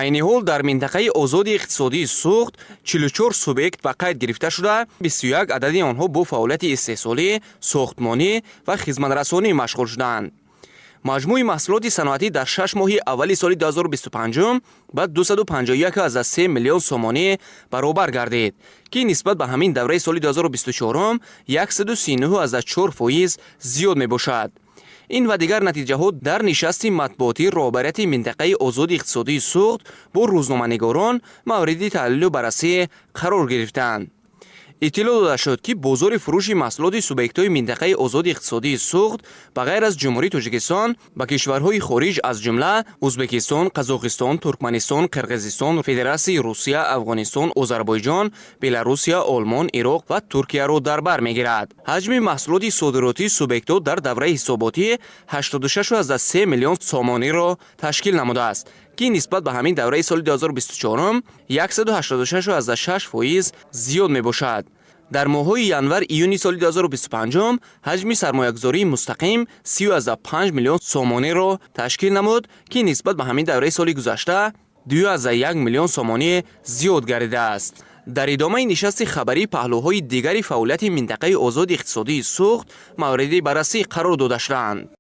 Айни ҳол дар минтақаи озоди иқтисодии Суғд 44 субъект ба қайд гирифта шуда, 21 адади онҳо бо фаъолияти истеҳсолӣ, сохтмонӣ ва хизматрасонӣ машғул шуданд. Маҷмӯи маҳсулоти саноатӣ дар 6 моҳи аввали соли 2025 ба 251,3 миллион сомонӣ баробар гардид, ки нисбат ба ҳамин давраи соли 2024 139,4% зиёд мебошад. Ин ва дигар натиҷаҳо дар нишасти матбуотии роҳбарияти минтақаи озоди иқтисодии Суғд бо рӯзноманигорон мавриди таҳлилу баррасӣ қарор гирифтанд. Иттилоъ дода шуд, ки бозори фурӯши маҳсулоти субъектҳои минтақаи озоди иқтисодии Суғд ба ғайр аз Ҷумҳурии Тоҷикистон ба кишварҳои хориҷ, аз ҷумла Ӯзбекистон, Қазоқистон, Туркманистон, Қирғизистон, Федератсияи Русия, Афғонистон, Озарбойҷон, Беларусия, Олмон, Ироқ ва Туркияро дар бар мегирад. Ҳаҷми маҳсулоти содиротии субъектҳо дар давраи ҳисоботӣ 86,3 миллион сомониро ташкил намудааст, ки нисбат ба ҳамин давраи соли 2024 186,6% зиёд мебошад. Дар моҳҳои январ июни соли 2025 ҳаҷми сармоягузории мустақим 30,5 миллион сомониро ташкил намуд, ки нисбат ба ҳамин давраи соли гузашта 2,1 миллион сомонӣ зиёд гардидааст. Дар идомаи нишасти хабарӣ паҳлӯҳои дигари фаъолияти минтақаи озоди иқтисодии Суғд мавриди баррасӣ қарор дода шуданд.